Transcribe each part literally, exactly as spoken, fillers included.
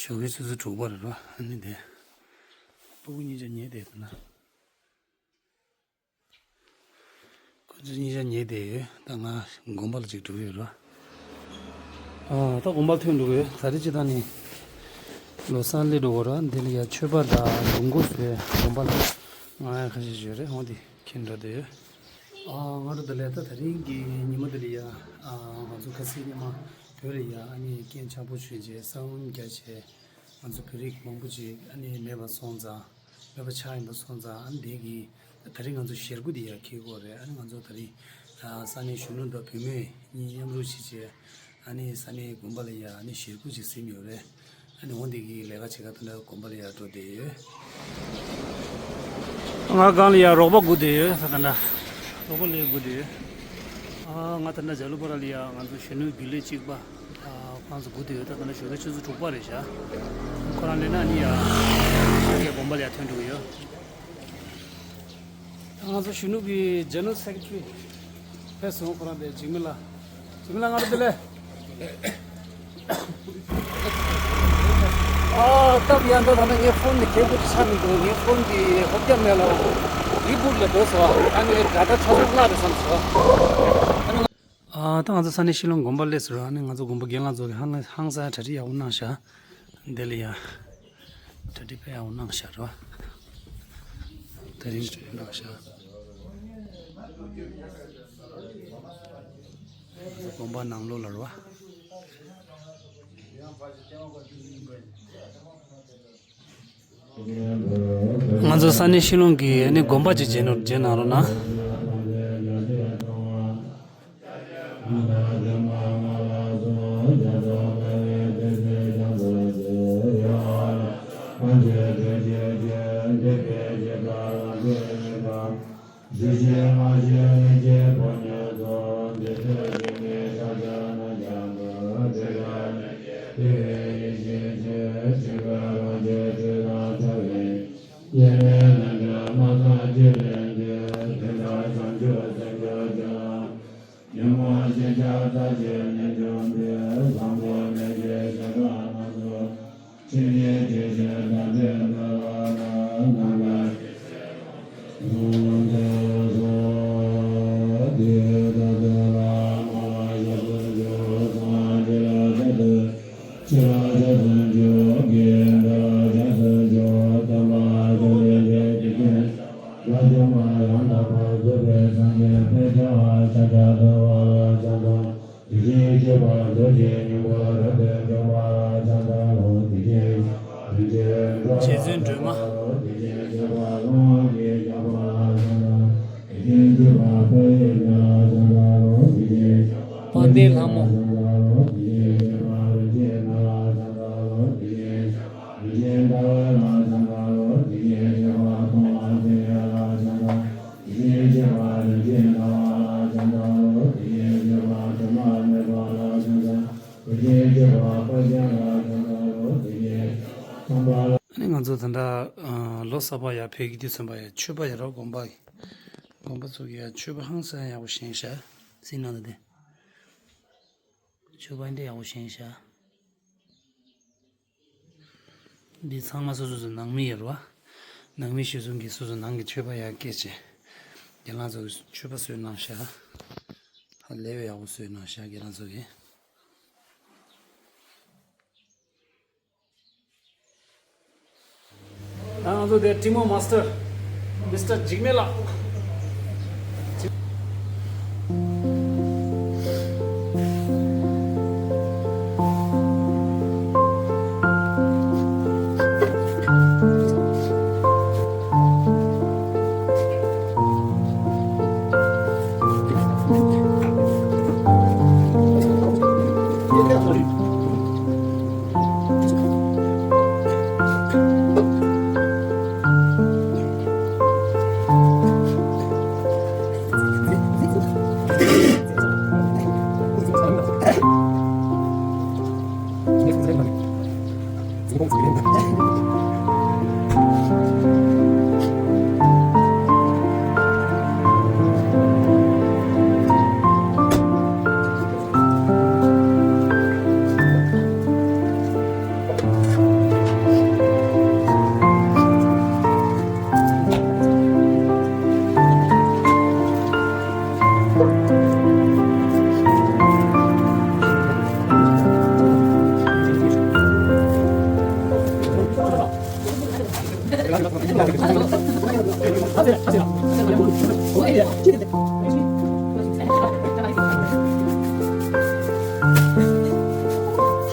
ཞོགས་ཀའི་ཆུ་ཚོད་དྲུག་པ་རེད་རོ། ཨ་ནི་དེ། སྤུ་གུ་གཉིས་ཆ་ཉལ་བསྡད་འདུག་ན། ཁོ་ཚོ་གཉིས་ཆ་ཉལ་བསྡད་ཡོད། ད་ང་དགོན་པ་ལ་ཅིག་འགྲོ་གི་ཡོད་རོ། ཨ། ད་དགོན་པ་ལ་ཐོན་འགྲོ་གི་ཡོད། ག་རེ་ཅིག་ད་ནི། ལོ་གསར་སླེབས་འགྲོ་གི་རོ། འདི་ལ་ཡ་མཆོད་པ་དང་ལུང་ཁུག་བཟོས་དགོན་པ་ལ། ང་ཡང་ཁ་ཤས་ཤིག་ཡོད་རེད། འོང་དེ་ཁྱེད་འགྲོ་བསྡད་ཡོད། ཨ། ང་རོ་དེ་ལས་ད་དེ་རིང་གི་ཉི་མ་དེ་ལ་ཡ། ཨ། ང་ཚོ་ཁ་སང་ཉི་མ་བོད་ལ་ཡ་ཨ་ནི་རྐྱེན་ཆག་པོ་བྱུང་རྗེས་ས་བོན་བརྒྱབ་བྱས། ང་ཚོ་བོད་རིགས་མང་པོ་ཅིག་ཨ་ནི་མེད་པ་སོང་ཙང་། མེད་པ་ཆགས་ཡིན་པ་སོང་ཙང་། ཨ་ནི་དེ་གི་ད་རིང་ང་ཚོ་ཞལ་སྐུ་དེ་ཡ་འཁྱེར་དགོས་རེད། ཨ་ནི་ང་ཚོ་ད་རིང་ས་གནས་གཞོན་ནུ་དང་བུད་མེད་གཉིས་མཉམ་རུབ་བྱས་བྱས། ཨ་ནི་ས་གནས་དགོན་པ་ལ་ཡ་ཨ་ནི་ཞལ་སྐུ་ཅིག་ཟིན་ཡོད་རེད། ཨ་ནི་འོ་འདི་གི་ལས་ཀ་བྱེད་ག་ད་ལྟ་དགོན་པ་ལ་ཡ་འགྲོ་བསྡད་ཡོད། ང་སྒང་ལ་ཡ་རོགས་པ་སྒུག་བསྡད་ཡོད། ད་ལྟ་རོགས་པ་ལས་སྒུག་བསྡད་ཡོད། ཨ། ང་ད་ལྟ་ཇ་ལུ་པ་ར་ལ་ཡ་ང་ཚོ་གཞོན་ནུ་རྒྱུན་ལས་གཅིག་པ། ཨ། ཁོང་ཚོ་སྒུག་བསྡད་ཡོད། ད་ད་ལྟ་ཞོགས་ཀའི་ཆུ་ཚོད་དྲུག་པ་རེད་ཤག་ཁོ་རང་སླེབས་ན་ཨ་ནི་ཡ་ཨ་ནི་དགོན་པ་ལ་ཡ་ཐོན་འགྲོ་གི་ཡོད། ང་ཚོ་གཞོན་ནུ་གི་ཇེ་ནེ་རལ་སེ་ཀེ་ཊ་རི་ཕེབས་སོང་། ཁོ་རང་དེ་འཇིགས་མེད་ལགས། འཇིགས་མེད་ལགས། ང་རང་དེ་ལས། ཨ། སྟབས་ཡག་འདུག་ད་ནི་ངའི་ཕོན་དེ་གལ་དུ་ཆ་མི་འདུག་ངའི་ཕོན་དེ་ཧོབ་རྒྱབ་མེད་ལ། རི་སྦུག་ལ་འགྲོ་སོང་། ཨ་ནི་ད་ལྟ་ཆ་ཚང་བརླག་རེད་བསམ་སོང་། ཨ། ད་ང་ཚོ་ས་གནས་ཤི་ལོང་དགོན་པ་སླེབས་སོང་ར། ཨ་ནི་ང་ཚོ་དགོན་པ་རྒན་ལགས་ཚོ་གིས་ཧང་ཧང་སང་གྲ་སྒྲིག་ཡག་པོ་གནང་ཤག་འདི་ལ་ཡ། གྲ་སྒྲིག་དཔེ་ཡག་པོ་གནང་ཤག་ར། དེ་རིང་གྲ་སྒྲིག་གནང་ཤག་དགོན་པ་ནང་ལོགས་ལ་ར། ང་ཚོ་ས་གནས་ཤི་ལོང་གི་ཨ་ནི་དགོན་པ་ཅིག་མཇལ་ནོ་མཇལ་གནང་རོགས་གནང་། རྗེ་བཙུན་སྒྲོལ་མ། དཔལ་ལྡན་ལྷ་མོ། ཨ་ནི་ང་ཚོ་ད་ལྟ་ལོ་གསར་པ་ཡར་ཕེབས་ཀྱི་དུས་ཙམ་པ་ཡ་མཆོད་པ་ཡ་རོ། དགོན་པ་དགོན་པ་ཚོ་གི་ཡ་མཆོད་པ་ཧང་སང་ཡག་པོ་བཞེངས་ཤག་སྲིད་ནང་ལ་དེ། མཆོད་པ་འདི་ཡག་པོ་བཞེངས་ཤག་འདི་ཚང་མ་སོ་སོ་སོ་ནང་མི་ཡོད་རེད་བ། ནང་མི་གཞི་བཟུང་གིས་སོ་སོ་ནང་གི་མཆོད་པ་ཡར་བསྐྱལ་བྱས། རྒན་ལགས་ཚོ་གིས་མཆོད་པ་བཟོས་གནང་ཤག་ཧ་ལས་པའི་ཡག་པོ་བཟོས་གནང་ཤག་རྒན་ལགས་ཚོ་གིས། ད་ང་ཚོ་དེ་ཀྲི་མོ་མ་སི་ཊར་མི་སི་ཊར་འཇིགས་མེད་ལགས།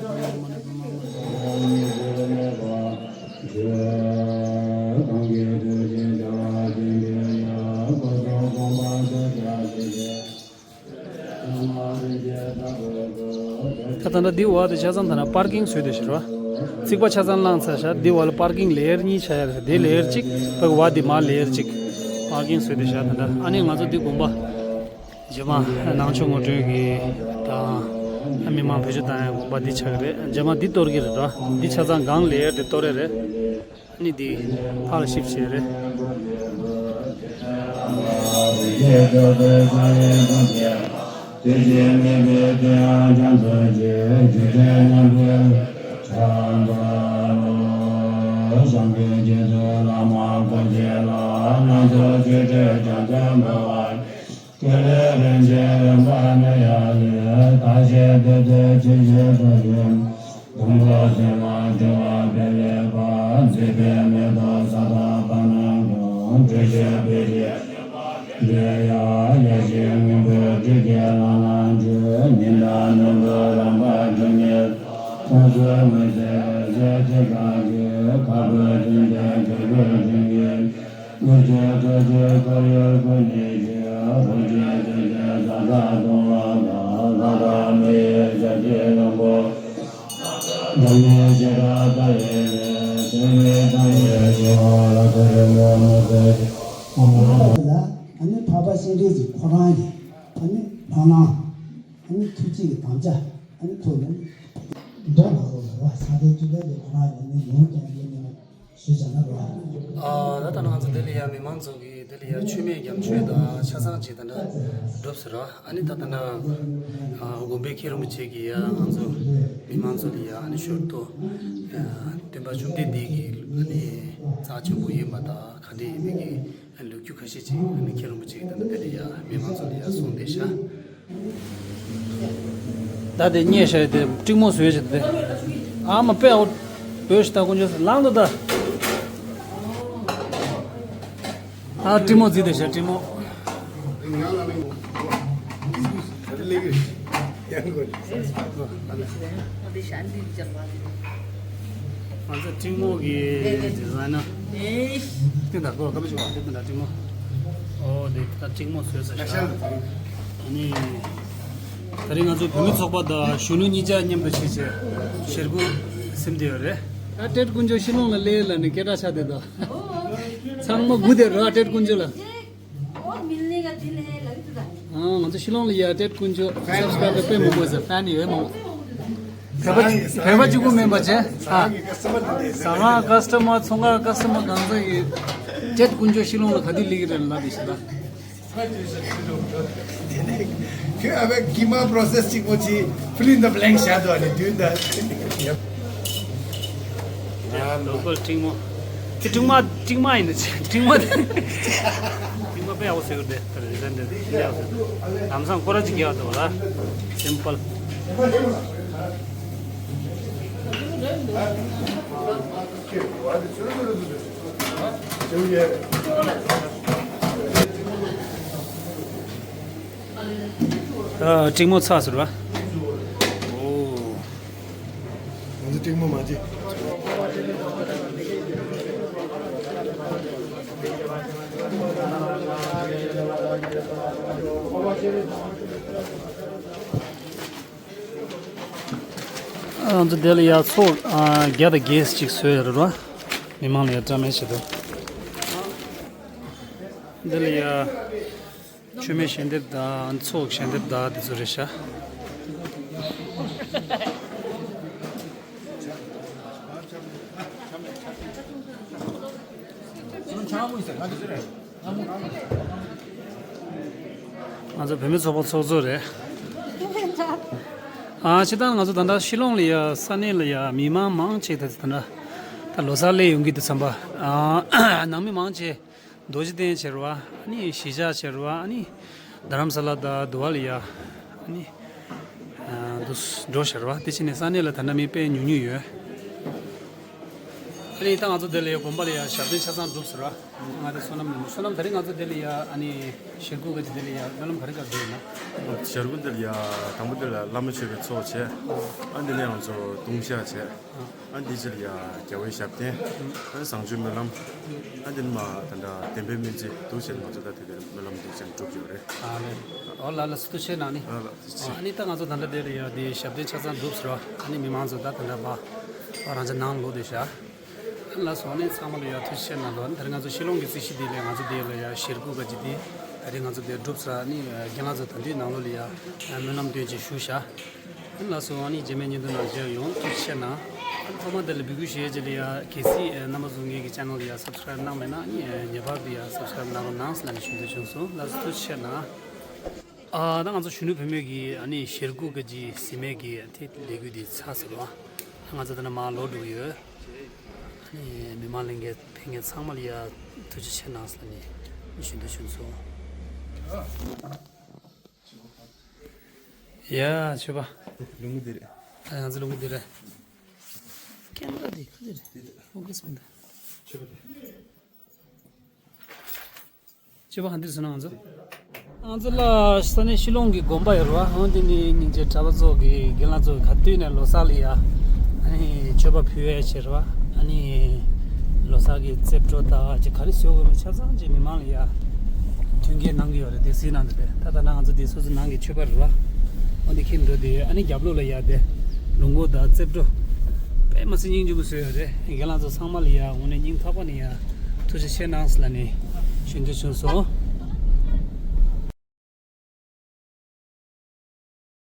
ད་ད་ལྟ་འདི་བ་དེ་ཆ་ཚང་ད་ན་པར་ཀིང་བཟོས་དེ་ཤི་ར། རྩིག་པ་ཆ་ཚང་བླངས་ཚར་ཤག་འདི་བ་ལ་པར་ཀིང་ལེ་ཡར་གཉིས་ཆགས་ཡ་རེད། དེ་ལེ་ཡར་གཅིག་ཕ་གི་བ་འདི་མ་ལེ་ཡར་གཅིག་པར་ཀིང་བཟོས་དེ་ཤག་ད་ལྟ་ཨ་ནི་ང་ཚོ་འདི་དགོན་པ། རྗེས་མ་ནང་ཆོས་ངོ་སྤྲོད་ཀྱི་དང་མི་མང་བེད་སྤྱོད་བཏང་ཡ་དགོན་པ་འདི་ཆགས་ཀྱི་རེད། རྗེས་མ་འདི་གཏོར་གྱི་རེད་ར། འདི་ཆ་ཚང་སྒང་ལེ་ཡར་དེ་གཏོར་ཡ་རེད། ནི་འདི་ཕར་ལ་ཤིབ་བྱས་རེད། ཨ་ནི་འཕགས་པ་སྤྱན་རས་གཟིགས་ཁོ་རང་གི་ཨ་ནི་ལྷ་ནང་ཨ་ནི་ཐུགས་རྗེ་གི་དམ་བཅའ་ཨ་ནི་ཐུགས་ནས་འདོན་པ་རོ་ལ་ར་ས་དེ་ཅི་འདྲ་དེ་ཁོ་རང་ཡོད་ནི་ཡོང་ཀྱང་ཡོད་ནི། ཞུས་བྱས་ན་རོ། ཨ་ད་ལྟ་ང་ཚོ་དེ་ལ་ཡ་མི་མང་ཚོ་གི་དེ་ལ་ཡ་མཆོད་མེ་རྒྱ་མཆོད་དང་ཆ་ཚང་ཅིག་ད་ལྟ་སྒྲུབ་ཟེར་རོ། ཨ་ནི་ད་ལྟ་ན་དགོན་པའི་མཁན་རིན་པོ་ཆེ་གི་ཡ་ང་ཚོ་མི་མང་ཚོ་ལ་ཡ་ཨ་ནི་ཞོར་དུ་སྟོན་པ་བཅོམ་ལྡན་འདས་ཀྱི་ཨ་ནི་རྩ་ཆེན་པོ་ཡིན་པ་དང་ག་འདྲ་ཡིན་མིན་གྱི་ལོ་རྒྱུས་ཁ་ཤས་ཅིག་ཨ་ནི་མཁན་རིན་པོ་ཆེ་གི་ད་ལྟ་དེ་ལ་ཡ་མི་མང་ཚོ་ལ་ཡ་གསུངས་བསྡད་ཤག་ད་དེ་རྙེད་ཤག་དེ་སྤྲིང་མོ་བཟོས་ཤག་དེ། ཨ་མ་དཔེ་ཨོ་བོད་ཤི་ད་དཀོན་མཆོག་ལང་དུ་ད། ཨ་སྤྲིང་མོ་བརྩིས་དེ་ཤག་སྤྲིང་མོ། ང་ཚོ་སྤྲིང་མོ་གི་ཌི་ཛའི་ནར། ཏི་ད་གོ་ཀ་མི་ཆུ་བ་ཏི་ད་སྤྲིང་མོ། ཨོ་དེ་ད་སྤྲིང་མོ་བཟོས་ས་ཤག་ཨ་ནི། ད་རིང་ང་ཚོ་བོད་མི་ཚོགས་པ་དང་གཞོན་ནུ་གཉིས་ཆ་མཉམ་དུ་བྱས་བྱས་ཞལ་སྐུ་ཟིན་བསྡད་ཡོད་རེད། ད་ཏེད་དཀོན་མཆོག་ཤི་ལོང་ལ་སླེབས་ལ་ནི་སྐད་གྲགས་ཆགས་བསྡད་དོ། ཚང་མ་སྒུག་བསྡད་རོགས་ཏེད་དཀོན་མཆོག་ལ། ཨ་ང་ཚོ་ཤི་ལོང་ལ་ཡ་ཏེད་དཀོན་མཆོག་སབ་སི་ཀ་རའེ་བར་དཔེ་མང་པོ་ཡོད་ས། ཕེན་ཡོད་མང་པོ། བོད་པ་བོད་པ་གཅིག་པུ་མིན་པ་བྱས། ཨ་ཟ་མ་ཀ་སི་ཊ་མར་ཚོང་ཁང་ཀ་སི་ཊ་མར་གང་ཚ་ཡིན། ཏེད་དཀོན་མཆོག་ཤི་ལོང་ལ་ག་དུས་སླེབས་ཀྱི་རེད་ལབ་དེ་ཤི་ད། དེ་ནས་ཁྱོད་ཨ་བའི་གི་མ་པོ་རོ་སེ་སི་གཅིག་པོ་ཅིག་fill in the blank བྱ་དོ་ནི་དུས་ད། ཡ་ལོ་ཀལ་ཏིང་མོ། དེ་ཀྲིག་མ་ཀྲིག་མ་ཡིན་ན་ཅི་ཀྲིག་མ་དེ། ཀྲིག་མ་དཔེ་ཡག་པོ་བཟོས་ཡོད་རེད་དེ། ད་རེ་ཟན་དེ་དཔེ་ཡག་པོ་བཟོས་འདུག་ལམ་སང་སྐོར་ར་ཅིག་རྒྱག་འདུག་ལ། སིམ་པལ། ཨ། ཀྲིག་མོ་ཚར་ཟེར་བ། ཨོ། ང་ཚོ་ཀྲིག་མོ་མ་བྱེད། ང་ཚོ་འདི་ལ་ཡ་ཚོགས་ཨ་བརྒྱ་དང་བརྒྱད་ཅིག་བཟོས་ཡོད་རེད་བ། མི་མང་ལ་ཡ་བཀྲ་མེད་བྱེད་དོ། འདི་ལ་ཡ། མཆོད་མེ་ཞལ་འདེབས་དང་ཚོགས་ཞལ་འདེབས་དང་དེ་ཚོ་རེད་ཤག་ང་ཚོ་བོད་མི་ཚོགས་པ་ཚོགས་གཙོ་རེད། ཨ། སྤྱིར་བཏང་ང་ཚོ་ད་ལྟ་ཤི་ལོང་ལ་ཡ་ས་གནས་ལ་ཡ་མི་མང་མང་ཆེ་ད་ད་ལྟ་ད་ལོ་གསར་སླེབས་ཡོང་གི་འདུག་བསམ་པ། ཨ། ནང་མི་མང་ཆེ། རྡོ་རྗེ་གདན་བྱེད་རེད་བ། ཨ་ནི་གཞིས་ཆགས་བྱེད་རེད་བ། ཨ་ནི་རྡ་རམ་ས་ལ་དང་དུ་བ་ལ་ཡ། ཨ་ནི་ཨ་འདུག་འགྲོ་བྱེད་རེད་བ། དེ་བྱས་ནས་ས་གནས་ལ་ད་ལྟ་མི་དཔེ་ཉུང་ཉུང་ཡོད། ཨ་ནི་ད་ང་ཚོ་དེ་ལ་ཡ་དགོན་པ་ལ་ཡ་ཞབས་བརྟན་ཆ་ཚང་གྲུབ་ཟེར་བ། ང་དེ་བསོད་ནམས་བསོད་ནམས་ད་རེས་ང་ཚོ་དེ་ལ་ཡ་ཨ་ནི་ཞེ་དགུ་ག་ཅིག་དེ་ལ་ཡ་སྨོན་ལམ་ག་རེ་ག་རེ་འདུག་ན། ཞེ་དགུ་དེ་ལ་ཡ་དང་པོ་དེ་ལ་བླ་མ་མཆོད་པའི་ཚོགས་བྱས། ཨ་འདི་ནས་ང་ཚོ་ལྟུང་བཤགས་བྱས། ཨ་འདི་ཕྱིར་ཡ་རྒྱལ་བའི་ཞབས་བརྟན། ཨ་བཟང་སྤྱོད་སྨོན་ལམ། ཨ་འདི་ནི་མ་ད་ལྟ་བདེན་པའི་སྨོན་ཚིག་འདུག་བྱས་ནས་ང་ཚོ་ད་དེ་དེར་སྨོན་ལམ་འདུག་བྱས་ནས་གྲུབ་ཡོད་རེད། ཨ་ལེ། ཨོ་ལ་ལ་སུ་ཐུགས་རྗེ་གནང་ནི། ཨ་ལ་སུ་ཐུགས་རྗེ། ཨ་ནི་ད་ང་ཚོ་ད་ལྟ་དེ་ལ་ཡ་དེ་ཞབས་བརྟན་ཆ་ཚང་གྲུབ་ཟེར་བ། ཨ་ནི་མི་མང་ཚོ་ད་ད་ལྟ་བ་རང་ཅག་ནང་ལོག་བསྡད་ཤག་ཨ་ལ་སོང་ནས་ཚང་མ་ལ་ཡ་ཐུགས་རྗེ་གནང་དོ། ཨ་ནི་ད་རེས་ང་ཚོ་ཤི་ལོང་གི་རྩིས་གཞི་དེ་ལ་ང་ཚོ་དེ་ལ་ཡ་ཞེ་དགུ་ག་ཅིག་དེ་ད་རེས་ང་ཚོ་དེ་གྲུབ་ཟེར། ཨ་ནི་རྒན་ལགས་ཚོ་ད་དུས་ནང་ལོགས་ལ་ཡ་སྨོན་ལམ་སྟོན་ཅིག་ཞུ་ཤག་ལགས་སོ། ཨ་ནི་རྗེས་མའི་བརྙན་ཐུང་ནང་མཇལ་ཡོང་། ཐུགས་རྗེ་ཆེ་གནང་། ཨ་ནི་ཐོག་མ་དེ་ལ་འབོད་སྐུལ་ཞུ་ཡས་ཅིག་ལ་ཡ་གལ་སྲིད་རྣམ་པ་ཚོ་ངེད་ཀྱི་ཆེ་ནལ་ལ་ཡ་སབ་སི་ཀ་རེབ་གནང་མེད་ན། ཨ་ནི་ངེས་པར་དུ་ཡ་སབ་སི་ཀ་རེབ་གནང་རོགས་གནང་ཟེར་ལབ་ནས་ཞུ་འདོད་བྱུང་སོང་། ལགས་སོ། ཐུགས་རྗེ་ཆེ་གནང་། ཨ་ད་ང་ཚོ་གཞོན་ནུ་བུད་མེད་ཀྱི་ཨ་ནི་ཞེ་དགུ་ག་ཅིག་གཟིམ་མལ་གྱི་དེ་ལས་འགུལ་འདི་ཚར་ཟེར་བ། ང་ཚོ་ད་ནས་མར་ལོག་འགྲོ་གི་ཡོད། ཨ་ནི་མི་མང་ལྷན་རྒྱས་ཕེབས་མཁན་ཚང་མ་ལ་ཡ་ཐུགས་རྗེ་ཆེ་གནང་ཟེར་ལབ་ནས་ཞུ་འདོད་བྱུང་སོང་། ཡ། མཆོད་པ། ལུང་གུ་འདི་རེད། ཨ། ང་ཚོ་ལུང་གུ་འདི་རེད། ཀེམ་ར་འདི་ག་འདི་རེད། འདི་འདི། ཧོ་གི་སི་མི་འདུག་མཆོད་པ་འདི། མཆོད་པ་ག་འདིར་སོང་ན་ང་ཚོ། ང་ཚོ་ལ་ས་གནས་ཤི་ལོང་གི་དགོན་པ་ཡོད་རེད་བ། འོ་འདི་ནི་སྙིང་རྗེ་གྲྭ་པ་ཚོ་གི་རྒན་ལགས་ཚོ་ག་དུས་ནས་ལོ་གསར་ལ་ཡ། ཨ་ནི་མཆོད་པ་ཕུལ་ཡས་བྱེད་རེད་བ། ཨ་ནི་ལོ་གསར་གྱི་རྩེད་འགྲོ་དང་ཅིག་ག་རེ་བཟོ་དགོས་མིན་ཆ་ཚང་ཅིག་མི་མང་ལ་ཡ་མཐུན་རྐྱེན་གནང་གི་ཡོད་རེད། དེ་སྲིད་ནང་དུ་དེ་ད་ལྟ་ན་ང་ཚོ་དེ་སོ་སོ་ནང་གི་མཆོད་པ་རེད་བ། འོ་འདི་ཁྱེར་འགྲོ་དེ་ཨ་ནི་རྒྱབ་ལོགས་ལ་ཡ་དེ་ལུང་གུ་དང་རྩེད་འགྲོ་དཔེ་མི་སྲིད་སྙིང་རྗེ་པོ་བཟོས་ཡོད་རེད། རྒན་ལགས་ཚོ་ཚང་མ་ལ་ཡ་དངོས་གནས་སྙིང་ཐག་པ་ནས་ཡ་ཐུགས་རྗེ་ཆེ་གནང་ཟེར་ལབ་ནས་ཞུ་འདོད་བྱུང་སོང་།